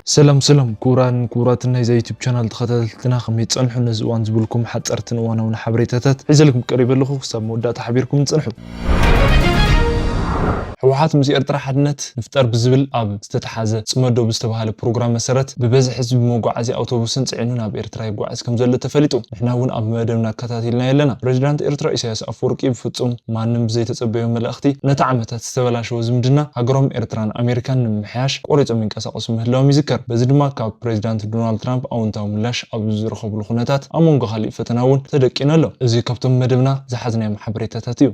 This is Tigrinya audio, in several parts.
ሰላም ሰላም ክቡራን ክቡራትን ናይዛ ዩቲዩብ ቻናል ተኸታተልትና፣ ከመይ ትጸንሑ? ነዚ እዋን ዝብልኩም ሓጸርትን እዋናውን ሓበሬታታት ሒዘልኩም ቀሪበ ኣለኹ። ክሳብ መወዳእታ ሓቢርኩም ጽንሑ። ህወሓት ምስ ኤርትራ ሓድነት ንፍጠር ብዝብል ኣብ ዝተተሓዘ ጽመዶ ብዝተባሃለ ፕሮግራም መሰረት ብበዝሒ ህዝቢ መጓዓዝያ ኣውቶቡስን ጽዒኑ ናብ ኤርትራ ይጓዓዝ ከም ዘሎ ተፈሊጡ። ንሕና እውን ኣብ መደብና ኣከታቲልና ኣለና። ፕሬዚዳንት ኤርትራ ኢሳያስ ኣፈወርቂ ብፍጹም ማንም ብዘይተጸበዮ መልእኽቲ ነቲ ዓመታት ዝተበላሸወ ዝምድና ሃገሮም ኤርትራን ኣሜሪካን ንምምሕያሽ ቆሪጾም ይንቀሳቐሱ ምህላዎም ይዝከር። በዚ ድማ ካብ ፕሬዚዳንት ዶናልድ ትራምፕ ኣወንታዊ ምላሽ ኣብ ዝረኸብሉ ኩነታት ኣብ መንጎ ካሊእ ፈተና እውን ተደቂኑ ኣሎ። እዚ ካብቶም መደብና ዝሓዝናዮም ሓበሬታታት እዩ።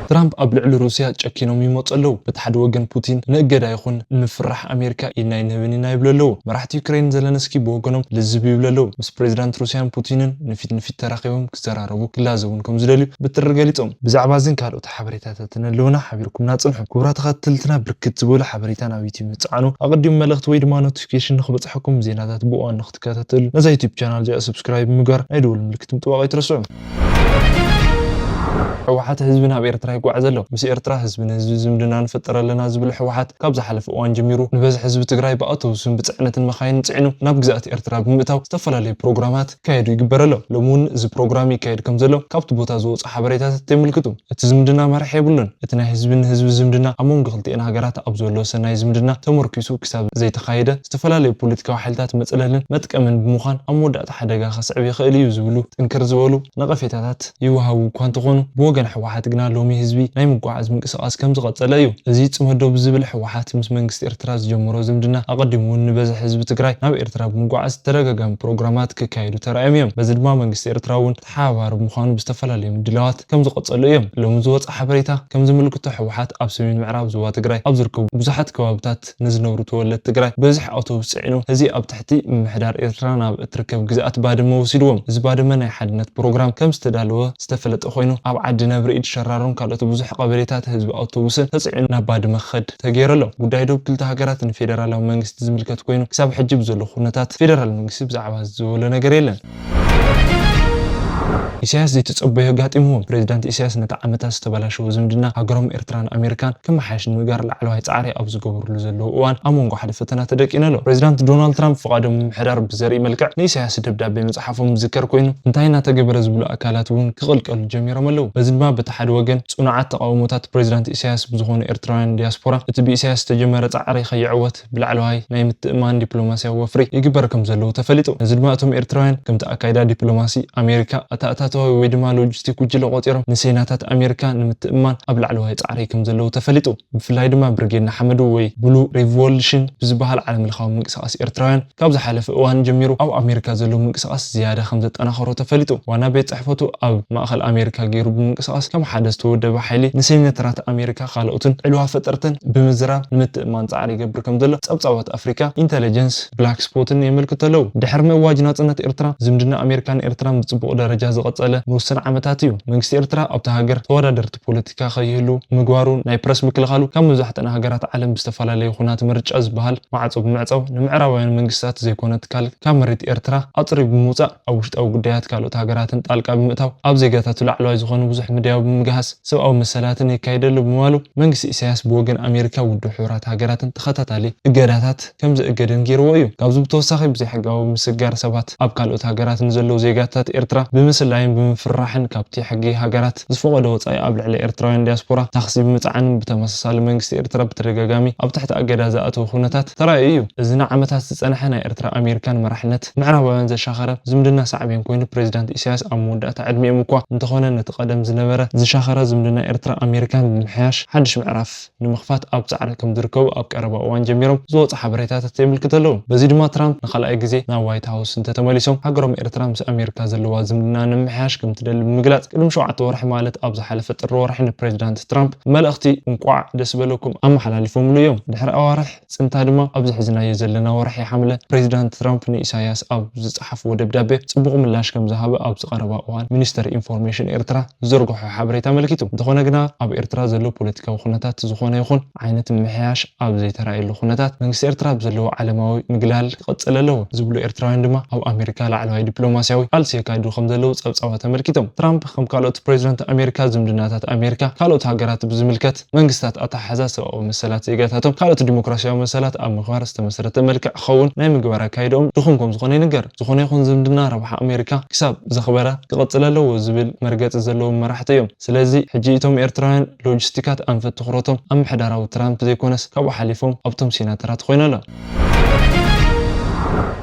ትራምፕ ኣብ ልዕሊ ሩስያ ጨኪኖም ይመፁ ኣለዉ። በቲ ሓደ ወገን ፑቲን ንእገዳ ይኹን ንምፍራሕ ኣሜሪካ ኢድና ኣይንህብን ኢና ይብሉ ኣለዉ። መራሕቲ ዩክሬን ዘለንስኪ ብወገኖም ልዝብ ይብሉ ኣለዉ። ምስ ፕሬዚዳንት ሩስያን ፑቲንን ንፊት ንፊት ተራኺቦም ክዘራረቡ ክላዘቡን ከም ዝደልዩ ብትሪ ገሊጾም። ብዛዕባ እዝን ካልኦት ሓበሬታታትን ኣለዉና፣ ሓቢርኩምና ጽንሑ። ክቡራት ተኸታተልትና፣ ብርክት ዝበሉ ሓበሬታ ናብ ዩቲዩብ ምጽዓኑ፣ ኣቐዲሙ መልእኽቲ ወይ ድማ ኖቲፊኬሽን ንኽበጽሐኩም፣ ዜናታት ብእዋኑ ንኽትከታተሉ ነዛ ዩቲዩብ ቻናል እዚኣ ሰብስክራይብ ምግባር ናይ ደወል ምልክት ምጥዋቕ ኣይትረስዑ። ህወሓት ህዝቢ ናብ ኤርትራ ይጓዓዝ ኣሎ። ምስ ኤርትራ ህዝቢ ንህዝቢ ዝምድና ንፈጥር ኣለና ዝብል ህወሓት ካብ ዝሓለፈ እዋን ጀሚሩ ንበዝሒ ህዝቢ ትግራይ ብኣውቶቡስን ብፅዕነትን መኻይን ፅዒኑ ናብ ግዝኣት ኤርትራ ብምእታው ዝተፈላለዩ ፕሮግራማት ይካየዱ ይግበር ኣሎ። ሎሚ እውን እዚ ፕሮግራም ይካየድ ከም ዘሎ ካብቲ ቦታ ዝወፁ ሓበሬታታት የመልክቱ። እቲ ዝምድና መራሒ የብሉን። እቲ ናይ ህዝቢ ንህዝቢ ዝምድና ኣብ መንጎ ክልቲኤን ሃገራት ኣብ ዘሎ ሰናይ ዝምድና ተመርኪሱ ክሳብ ዘይተኻየደ ዝተፈላለዩ ፖለቲካዊ ሓይልታት መፅለልን መጥቀምን ብምዃን ኣብ መወዳእታ ሓደጋ ከስዕብ ይኽእል እዩ ዝብሉ ጥንክር ዝበሉ ነቐፌታታት ይወሃቡ እኳ እንተኾኑ፣ ብወገን ህወሓት ግና ሎሚ ህዝቢ ናይ ምጉዓዝ ምንቅስቓስ ከም ዝቐጸለ እዩ። እዚ ጽመዶ ብዝብል ህወሓት ምስ መንግስቲ ኤርትራ ዝጀመሮ ዝምድና ኣቐዲሙ እውን ንበዝሒ ህዝቢ ትግራይ ናብ ኤርትራ ብምጉዓዝ ተደጋጋሚ ፕሮግራማት ክካየዱ ተራእዮም እዮም። በዚ ድማ መንግስቲ ኤርትራ እውን ተሓባባሪ ምዃኑ ብዝተፈላለዩ ምድላዋት ከም ዝቐጸሉ እዮም። ሎሚ ዝወጸ ሓበሬታ ከም ዝምልክቶ ህወሓት ኣብ ሰሜን ምዕራብ ዞባ ትግራይ ኣብ ዝርከቡ ብዙሓት ከባብታት ንዝነብሩ ተወለድቲ ትግራይ በዝሒ ኣውቶቡስ ጽዒኑ ህዚ ኣብ ትሕቲ ምምሕዳር ኤርትራ ናብ እትርከብ ግዝኣት ባድመ ወሲድዎም። እዚ ባድመ ናይ ሓድነት ፕሮግራም ከም ዝተዳለወ ዝተፈለጠ ኮይኑ፣ ኣብ ዓዲ ነብሪ፣ ኢድ ሸራሮን ካልኦት ብዙሕ ቀበሌታት ህዝቢ ኣውቶቡስን ተጽዒኑ ናብ ባድመ ክኸድ ተገይሩ ኣሎ። ጉዳይ ዶብ ክልተ ሃገራት ንፌደራላዊ መንግስቲ ዝምልከት ኮይኑ፣ ክሳብ ሕጂ ብዘሎ ኩነታት ፌደራል መንግስቲ ብዛዕባ እዚ ዝበሎ ነገር የለን። ኢሳያስ ዘይተጸበዮ ኣጋጢምዎ። ፕሬዚዳንት ኢሳያስ ነቲ ዓመታት ዝተበላሸወ ዝምድና ሃገሮም ኤርትራን ኣሜሪካን ክመሓየሽ ንምግባር ላዕለዋይ ጻዕሪ ኣብ ዝገብርሉ ዘለዉ እዋን ኣብ መንጎ ሓደ ፈተና ተደቂኑ ኣሎ። ፕሬዚዳንት ዶናልድ ትራምፕ ፍቓዶም ምምሕዳር ብዘርኢ መልክዕ ንኢሳያስ ደብዳቤ ምጽሓፎም ዝዝከር ኮይኑ፣ እንታይ እናተገበረ ዝብሉ ኣካላት እውን ክቕልቀሉ ጀሚሮም ኣለዉ። በዚ ድማ በቲ ሓደ ወገን ጽኑዓት ተቓውሞታት ፕሬዚዳንት ኢሳያስ ብዝኾኑ ኤርትራውያን ዲያስፖራ እቲ ብኢሳያስ ዝተጀመረ ጻዕሪ ከይዕወት ብላዕለዋይ ናይ ምትእማን ዲፕሎማስያዊ ወፍሪ ይግበር ከም ዘለዉ ተፈሊጡ። ነዚ ድማ እቶም ኤርትራውያን ከምቲ ኣካይዳ ዲፕሎማሲ ኣሜሪካ ኣተኣታተዋዊ ወይ ድማ ሎጂስቲክ ጉጅለ ቆጺሮም ንሴናታት ኣሜሪካ ንምትእማን ኣብ ላዕለዋይ ጻዕሪ ከም ዘለዉ ተፈሊጡ። ብፍላይ ድማ ብርጌድ ንሓመዱ ወይ ብሉ ሪቮሉሽን ብዝበሃል ዓለምለኻዊ ምንቅስቓስ ኤርትራውያን ካብ ዝሓለፈ እዋን ጀሚሩ ኣብ ኣሜሪካ ዘሎ ምንቅስቓስ ዝያዳ ከም ዘጠናኸሮ ተፈሊጡ። ዋና ቤት ጽሕፈቱ ኣብ ማእኸል ኣሜሪካ ገይሩ ብምንቅስቓስ ከም ሓደ ዝተወደበ ሓይሊ ንሴኔተራት ኣሜሪካ ካልኦትን ዕልዋ ፈጠርትን ብምዝራብ ንምትእማን ጻዕሪ ይገብር ከም ዘሎ ጸብጻባት ኣፍሪካ ኢንተለጀንስ ብላክ ስፖትን የመልክቱ ኣለዉ። ድሕሪ ምእዋጅ ናጽነት ኤርትራ ዝምድና ኣሜሪካን ኤርትራን ብጽቡቕ ደረጃ ዝቐጸለ ንውሱን ዓመታት እዩ። መንግስቲ ኤርትራ ኣብታ ሃገር ተወዳደርቲ ፖለቲካ ከይህሉ ምግባሩ፣ ናይ ፕረስ ምክልኻሉ፣ ካብ መብዛሕትአን ሃገራት ዓለም ብዝተፈላለየ ኩናት ምርጫ ዝበሃል ማዕጾ ብምዕጻው፣ ንምዕራባውያን መንግስታት ዘይኮነ ትካል ካብ መሬት ኤርትራ ኣጽርዩ ብምውጻእ፣ ኣብ ውሽጣዊ ጉዳያት ካልኦት ሃገራትን ጣልቃ ብምእታው፣ ኣብ ዜጋታቱ ላዕለዋይ ዝኾነ ብዙሕ ምድያዊ ብምግሃስ፣ ሰብኣዊ መሰላትን የካይደሉ ብምባሉ፣ መንግስቲ ኢሳያስ ብወገን ኣሜሪካ፣ ውድብ ሕቡራት ሃገራትን ተኸታታሊ እገዳታት ከም ዝእገደን ገይርዎ እዩ። ካብዚ ብተወሳኺ ብዘይሕጋዊ ምስግጋር ሰባት ኣብ ካልኦት ሃገራት ንዘለዉ ዜጋታት ኤርትራ ብምስላይን ብምፍርራሕን ካብቲ ሕጊ ሃገራት ዝፈቐዶ ወጻኢ ኣብ ልዕሊ ኤርትራውያን ዲያስፖራ ታክሲ ብምጽዓንን ብተመሳሳሊ መንግስቲ ኤርትራ ብተደጋጋሚ ኣብ ትሕቲ ኣገዳ ዝኣተወ ኩነታት ተራእዩ እዩ። እዚ ንዓመታት ዝጸንሐ ናይ ኤርትራ ኣሜሪካን መራሕነት ምዕራባውያን ዘሻኸረ ዝምድና ሳዕቤን ኮይኑ ፕሬዚዳንት ኢሳያስ ኣብ መወዳእታ ዕድሚኦም እኳ እንተኾነ ነቲ ቀደም ዝነበረ ዝሻኸረ ዝምድና ኤርትራ ኣሜሪካን ብምምሕያሽ ሓድሽ ምዕራፍ ንምኽፋት ኣብ ጻዕሪ ከም ዝርከቡ ኣብ ቀረባ እዋን ጀሚሮም ዝወጹ ሓበሬታታት የመልክቱ ኣለዉ። በዚ ድማ ትራምፕ ንኻልኣይ ግዜ ናብ ዋይት ሃውስ እንተተመሊሶም ሃገሮም ኤርትራ ምስ ኣሜሪካ ዘለዋ ዝምድና ንምምሕያሽ ከም ትደሊ ብምግላጽ ቅድሚ ሸውዓተ ወርሒ ማለት ኣብ ዝሓለፈ ጥሪ ወርሒ ንፕሬዚዳንት ትራምፕ መልእኽቲ እንቋዕ ደስ በለኩም ኣመሓላሊፎምሉ እዮም። ድሕሪ ኣዋርሕ ጽንታ ድማ ኣብዚ ሒዝናዮ ዘለና ወርሒ ሓምለ ፕሬዚዳንት ትራምፕ ንኢሳያስ ኣብ ዝጸሓፍዎ ደብዳቤ ጽቡቕ ምላሽ ከም ዝሃበ ኣብዚ ቀረባ እዋን ሚኒስተር ኢንፎርሜሽን ኤርትራ ዝዘርግሖ ሓበሬታ ኣመልኪቱ። እንተኾነ ግና ኣብ ኤርትራ ዘሎ ፖለቲካዊ ኩነታት ዝኾነ ይኹን ዓይነት ምምሕያሽ ኣብ ዘይተራእየሉ ኩነታት መንግስቲ ኤርትራ ብዘለዎ ዓለማዊ ምግላል ክቐጽል ኣለዎ ዝብሉ ኤርትራውያን ድማ ኣብ ኣሜሪካ ላዕለዋይ ዲፕሎማስያዊ ቃልሲ የካይዱ ከም ዘለዉ ለውጢ ጸብጻባት ኣመልኪቶም። ትራምፕ ከም ካልኦት ፕሬዚደንት ኣሜሪካ ዝምድናታት ኣሜሪካ ካልኦት ሃገራት ብዝምልከት መንግስታት ኣተሓሕዛ ሰብኣዊ መሰላት ዜጋታቶም ካልኦት ዲሞክራሲያዊ መሰላት ኣብ ምኽባር ዝተመስረተ መልክዕ ክኸውን ናይ ምግባር ኣካይድኦም ድኹም ከም ዝኾነ ይንገር። ዝኾነ ይኹን ዝምድና ረብሓ ኣሜሪካ ክሳብ ዘኽበረ ክቕጽል ኣለዎ ዝብል መርገጺ ዘለዎም መራሕቲ እዮም። ስለዚ ሕጂ እቶም ኤርትራውያን ሎጂስቲካት ኣንፈት ትኹረቶም ኣብ ምሕዳራዊ ትራምፕ ዘይኮነስ ካብኡ ሓሊፎም ኣብቶም ሴናተራት ኮይኑ ኣሎ።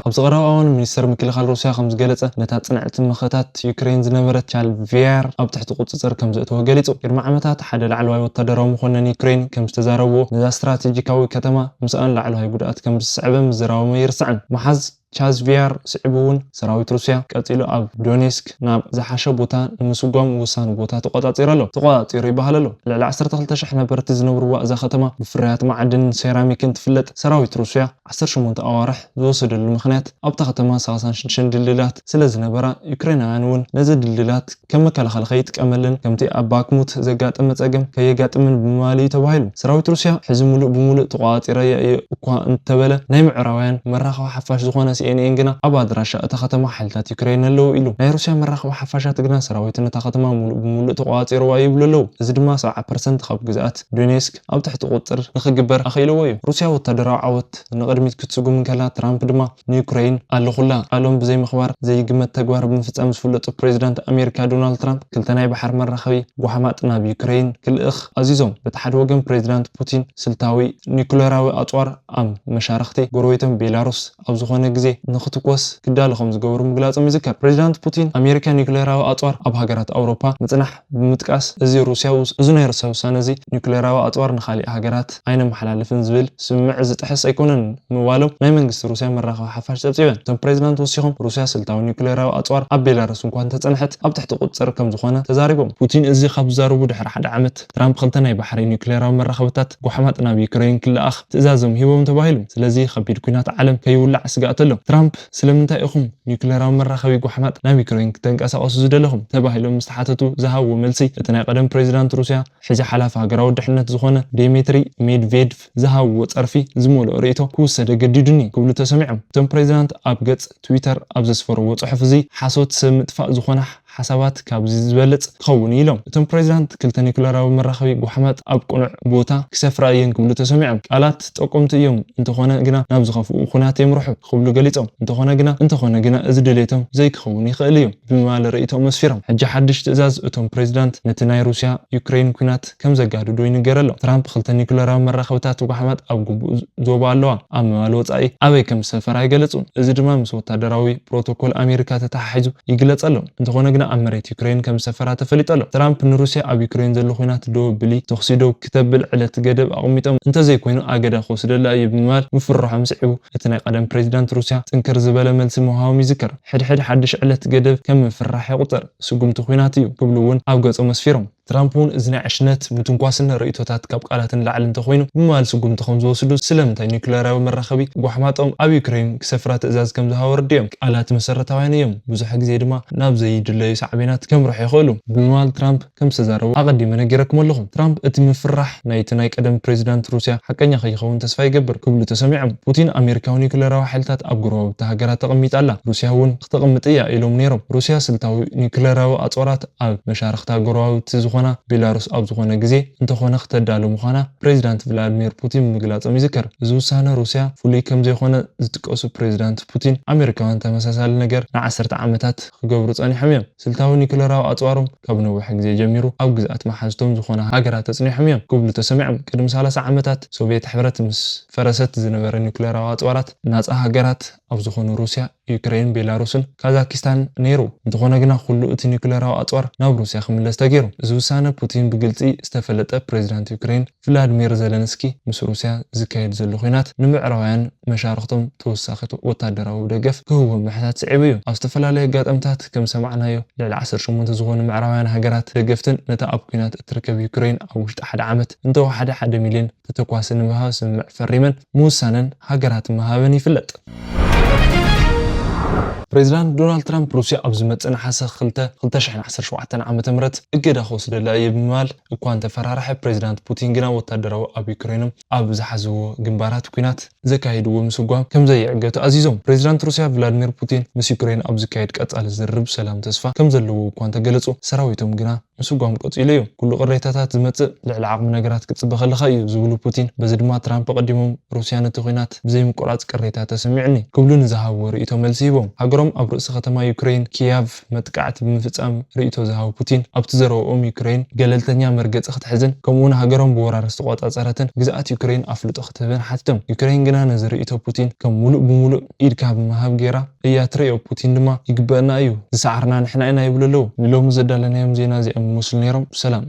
ኣብዚ ቀረባ እዋን ሚኒስተር ምክልኻል ሩስያ ከም ዝገለጸ ነታ ጽንዕቲ መኸታት ዩክሬን ዝነበረት ቻልቪያር ኣብ ትሕቲ ቁጽጽር ከም ዘእተወ ገሊጹ። ቅድሚ ዓመታት ሓደ ላዕለዋይ ወታደራዊ መኮንን ዩክሬን ከም ዝተዛረብዎ ነዛ ስትራቴጂካዊ ከተማ ምስኣን ላዕለዋይ ጉድኣት ከም ዝስዕበ ምዝራቦም ኣይርስዕን። መሓዝ ቻዝቪያር ስዒቡ እውን ሰራዊት ሩስያ ቀጺሉ ኣብ ዶኔስክ ናብ ዝሓሸ ቦታ ንምስጓም ወሳኒ ቦታ ተቆጻጺሩ ኣሎ። ተቆጻጺሩ ይበሃል ኣሎ። ልዕሊ ዓሰርተ ክልተ ሽሕ ነበርቲ ዝነብርዋ እዛ ከተማ ብፍርያት ማዕድንን ሴራሚክን ትፍለጥ። ሰራዊት ሩስያ ዓሰርተ ሸሞንተ ኣዋርሕ ዝወሰደሉ ምኽንያት ኣብታ ከተማ ሰላሳ ሽዱሽተ ድልድላት ስለ ዝነበራ ዩክሬናውያን እውን ነዚ ድልድላት ከም መከላኸሊ ከይጥቀመልን ከምቲ ኣብ ባክሙት ዘጋጠመ ጸገም ከየጋጥምን ብምባል እዩ ተባሂሉ። ሰራዊት ሩስያ ሕዚ ሙሉእ ብሙሉእ ተቆጻጺረያ እየ እኳ እንተበለ ናይ ምዕራባውያን መራኸቢ ሓፋሽ ዝኾነ ሲኤንኤን ግና ኣብ ኣድራሻ እታ ከተማ ሓይልታት ዩክሬን ኣለዉ ኢሉ። ናይ ሩስያ መራኸቢ ሓፋሻት ግና ሰራዊት ነታ ከተማ ሙሉእ ብሙሉእ ተቆጻጺርዋ ይብሉ ኣለዉ። እዚ ድማ ሰብዓ ፐርሰንት ካብ ግዝኣት ዶኔስክ ኣብ ትሕቲ ቁጽር ንኽግበር ኣኽኢልዎ እዩ። ሩስያ ወታደራዊ ዓወት ንቕድሚት ክትስጉም እንከላ ትራምፕ ድማ ንዩክሬን ኣለኹላ ቃሎም ብዘይምኽባር ዘይግመት ተግባር ብምፍጻም ዝፍለጡ ፕሬዚዳንት ኣሜሪካ ዶናልድ ትራምፕ ክልተ ናይ ባሕር መራኸቢ ጓሓማጥ ናብ ዩክሬን ክልእኽ ኣዚዞም። በቲ ሓደ ወገን ፕሬዚዳንት ፑቲን ስልታዊ ኒኩሌራዊ ኣጽዋር ኣብ መሻርኽቲ ጎረቤቶም ቤላሩስ ኣብ ዝኾነ ግዜ ንኽትኮስ ክዳሎ ከም ዝገበሩ ምግላጾም ይዝከር። ፕሬዚዳንት ፑቲን ኣሜሪካ ኒኩሌራዊ ኣጽዋር ኣብ ሃገራት ኣውሮፓ ምጽናሕ ብምጥቃስ እዚ ሩስያ ውስ- እዚ ናይ ሩስያ ውሳነ እዚ ኒኩሌራዊ ኣጽዋር ንኻሊእ ሃገራት ኣይነመሓላልፍን ዝብል ስምምዕ ዝጥሕስ ኣይኮነን ምባሎም ናይ መንግስቲ ሩስያ መራኸቢ ሓፋሽ ጸብጺበን። እቶም ፕሬዚዳንት ወሲኾም ሩስያ ስልታዊ ኒኩሌራዊ ኣጽዋር ኣብ ቤላሩስ እንኳ እንተጸንሐት ኣብ ትሕቲ ቁጽር ከም ዝኾነ ተዛሪቦም። ፑቲን እዚ ካብ ዝዛረቡ ድሕሪ ሓደ ዓመት ትራምፕ ክልተ ናይ ባሕሪ ኒኩሌራዊ መራኸብታት ጓሓማጥ ናብ ዩክሬን ክለኣኽ ትእዛዞም ሂቦም ተባሂሉ። ስለዚ ከቢድ ኲናት ዓለም ከይውላዕ ስግኣት ኣሎ። ትራምፕ ስለምንታይ ኢኹም ኒኩሌራዊ መራኸቢ ጓሓማጥ ናብ ዩክሬን ክተንቀሳቐሱ ዝደለኹም ተባሂሎም ምስ ተሓተቱ ዝሃብዎ መልሲ እቲ ናይ ቀደም ፕሬዚዳንት ሩስያ ሕጂ ሓላፊ ሃገራዊ ድሕነት ዝኾነ ዴሜትሪ ሜድቬድቭ ዝሃብዎ ጸርፊ ዝመልኦ ርእይቶ ክውሰድ ኣገዲዱኒ ክብሉ ተሰሚዖም። እቶም ፕሬዚዳንት ኣብ ገጽ ትዊተር ኣብ ዘስፈርዎ ጽሑፍ እዚ ሓሶት ሰብ ምጥፋእ ዝኾነ ሓሳባት ካብዚ ዝበልጽ ክኸውን እዩ ኢሎም። እቶም ፕሬዚዳንት ክልተ ኒኩለራዊ መራኸቢ ጓሓማት ኣብ ቅኑዕ ቦታ ክሰፍራ እየን ክብሉ ተሰሚዖም። ቃላት ጠቆምቲ እዮም፣ እንተኾነ ግና ናብ ዝኸፍኡ ኩናት የምርሑ ክብሉ ገሊጾም። እንተኾነ ግና እንተኾነ ግና እዚ ድሌቶም ዘይክኸውን ይኽእል እዩ ብምባል ርእይቶኦም ኣስፊሮም። ሕጂ ሓድሽ ትእዛዝ እቶም ፕሬዚዳንት ነቲ ናይ ሩስያ ዩክሬን ኩናት ከም ዘጋድዶ ይንገር ኣሎ። ትራምፕ ክልተ ኒኩለራዊ መራኸብታት ጓሓማት ኣብ ግቡእ ዞባ ኣለዋ ኣብ ምባል ወጻኢ ኣበይ ከም ዝሰፈራ ኣይገለጹን። እዚ ድማ ምስ ወታደራዊ ፕሮቶኮል ኣሜሪካ ተተሓሒዙ ይግለጽ ኣሎ። እንተኾነ ግና ኣብ መሬት ዩክሬን ከም ዝሰፈራ ተፈሊጡ ኣሎ። ትራምፕ ንሩስያ ኣብ ዩክሬን ዘሎ ኲናት ደው ኣብሊ፣ ተኹሲ ደው ክተብል ዕለት ገደብ ኣቐሚጦም፣ እንተዘይኮይኑ ኣገዳ ክወስደላ እዩ ብምባል ምፍርራሖም ስዒቡ እቲ ናይ ቀደም ፕሬዚዳንት ሩስያ ጥንክር ዝበለ መልሲ ምሃቦም ይዝከር። ሕድሕድ ሓድሽ ዕለት ገደብ ከም ምፍርራሕ ይቑጸር፣ ስጉምቲ ኲናት እዩ ክብሉ እውን ኣብ ገጾም ኣስፊሮም። ትራምፕ እውን እዚ ናይ ዕሽነት ምትንኳስን ርእይቶታት ካብ ቃላት ንላዕሊ እንተኾይኑ ብምባል ስጉምቲ ከም ዝወስዱ ስለምንታይ ኒኩለራዊ መራኸቢ ጓሕማጦም ኣብ ዩክሬን ክሰፍራ ትእዛዝ ከም ዝሃቡ ኣረዲኦም። ቃላት መሰረታውያን እዮም፣ ብዙሕ ግዜ ድማ ናብ ዘይድለዩ ሳዕቤናት ከምርሑ ይኽእሉ ብምባል ትራምፕ ከም ዝተዛረቡ ኣቐዲመ ነጊረኩም ኣለኹ። ትራምፕ እቲ ምፍርራሕ ናይቲ ናይ ቀደም ፕሬዚዳንት ሩስያ ሓቀኛ ከይኸውን ተስፋ ይገብር ክብሉ ተሰሚዖም። ፑቲን ኣሜሪካዊ ኒኩለራዊ ሓይልታት ኣብ ጎረባብቲ ሃገራት ተቐሚጣ ኣላ፣ ሩስያ እውን ክተቐምጥ እያ ኢሎም ነይሮም። ሩስያ ስልታዊ ኒኩለራዊ ኣጽዋራት ኣብ መሻርኽታ ጎረባብቲ ዝኾና ቤላሩስ ኣብ ዝኾነ ግዜ እንተኾነ ክተዳሉ ምዃና ፕሬዚዳንት ቭላድሚር ፑቲን ምግላጾም ይዝከር። እዚ ውሳነ ሩስያ ፍሉይ ከም ዘይኮነ ዝጥቀሱ ፕሬዚዳንት ፑቲን ኣሜሪካውያን ተመሳሳሊ ነገር ንዓሰርተ ዓመታት ክገብሩ ጸኒሖም እዮም። ስልታዊ ኒኩለራዊ ኣጽዋሮም ካብ ነዊሕ ግዜ ጀሚሩ ኣብ ግዝኣት መሓዝቶም ዝኾና ሃገራት ተጽኒሖም እዮም ክብሉ ተሰሚዖም። ቅድሚ ሰላሳ ዓመታት ሶቭየት ሕብረት ምስ ፈረሰት ዝነበረ ኒኩለራዊ ኣጽዋራት ናጻ ሃገራት ኣብ ዝኾኑ ሩስያ፣ ዩክሬን፣ ቤላሩስን ካዛኪስታን ነይሩ። እንተኾነ ግና ኩሉ እቲ ኒኩለራዊ ኣጽዋር ናብ ሩስያ ክምለስ ተገይሩ። እዚ ውሳነ ፑቲን ብግልጺ ዝተፈለጠ ፕሬዚዳንት ዩክሬን ቭላድሚር ዘለንስኪ ምስ ሩስያ ዝካየድ ዘሎ ኲናት ንምዕራባውያን መሻርኽቶም ተወሳኺ ወታደራዊ ደገፍ ክህቡ ምሕታት ስዒቡ እዩ። ኣብ ዝተፈላለዩ ኣጋጣሚታት ከም ሰማዕናዮ ልዕሊ ዓሰርተ ሸሞንተ ዝኾኑ ምዕራባውያን ሃገራት ደገፍትን ነታ ኣብ ኲናት እትርከብ ዩክሬን ኣብ ውሽጢ ሓደ ዓመት እንተወሓደ ሓደ ሚልዮን ተተኳሲ ንምሃብ ስምምዕ ፈሪመን ምውሳነን ሃገራት ምሃበን ይፍለጥ። ፕሬዚዳንት ዶናልድ ትራምፕ ሩስያ ኣብ ዝመጽእ ነሓሰ ክልተ ክልተ ሽሕን ዓሰርተ ሸውዓተን ዓመተ ምህረት እገዳ ክወስደላ እየ ብምባል እኳ እንተፈራርሐ፣ ፕሬዚዳንት ፑቲን ግና ወታደራዊ ኣብ ዩክሬኖም ኣብ ዝሓዝዎ ግንባራት ኲናት ዘካይድዎ ምስጓም ከም ዘይዕገቱ ኣዚዞም። ፕሬዚዳንት ሩስያ ቭላድሚር ፑቲን ምስ ዩክሬን ኣብ ዝካየድ ቀጻሊ ዝርርብ ሰላም ተስፋ ከም ዘለዎ እኳ እንተገለጹ፣ ሰራዊቶም ግና ምስጓም ቀጺሉ እዩ። ኩሉ ቅሬታታት ዝመጽእ ልዕሊ ዓቕሚ ነገራት ክትጽበ ከለኻ እዩ ዝብሉ ፑቲን፣ በዚ ድማ ትራምፕ ኣቐዲሞም ሩስያ ነቲ ኲናት ብዘይምቁራጽ ቅሬታ ተሰሚዑኒ ክብሉ ንዝሃብዎ ርእይቶ መልሲ ሂቦም። ሃገሮም ኣብ ርእሲ ከተማ ዩክሬን ኪያቭ መጥቃዕቲ ብምፍጻም ርእይቶ ዝሃቡ ፑቲን፣ ኣብቲ ዘረብኦም ዩክሬን ገለልተኛ መርገጺ ክትሕዝን ከምኡውን ሃገሮም ብወራር ዝተቆጻጸረትን ግዝኣት ዩክሬን ኣፍልጦ ክትህበን ሓቲቶም። ዩክሬን ግና ነዚ ርእይቶ ፑቲን ከም ሙሉእ ብሙሉእ ኢድካ ብምሃብ ገይራ እያ ትርእዮ። ፑቲን ድማ ይግበአና እዩ፣ ዝሰዓርና ንሕና ኢና ይብሉ ኣለዉ። ንሎሚ ዘዳለናዮም ዜና እዚኦም ይመስሉ ነይሮም። ሰላም።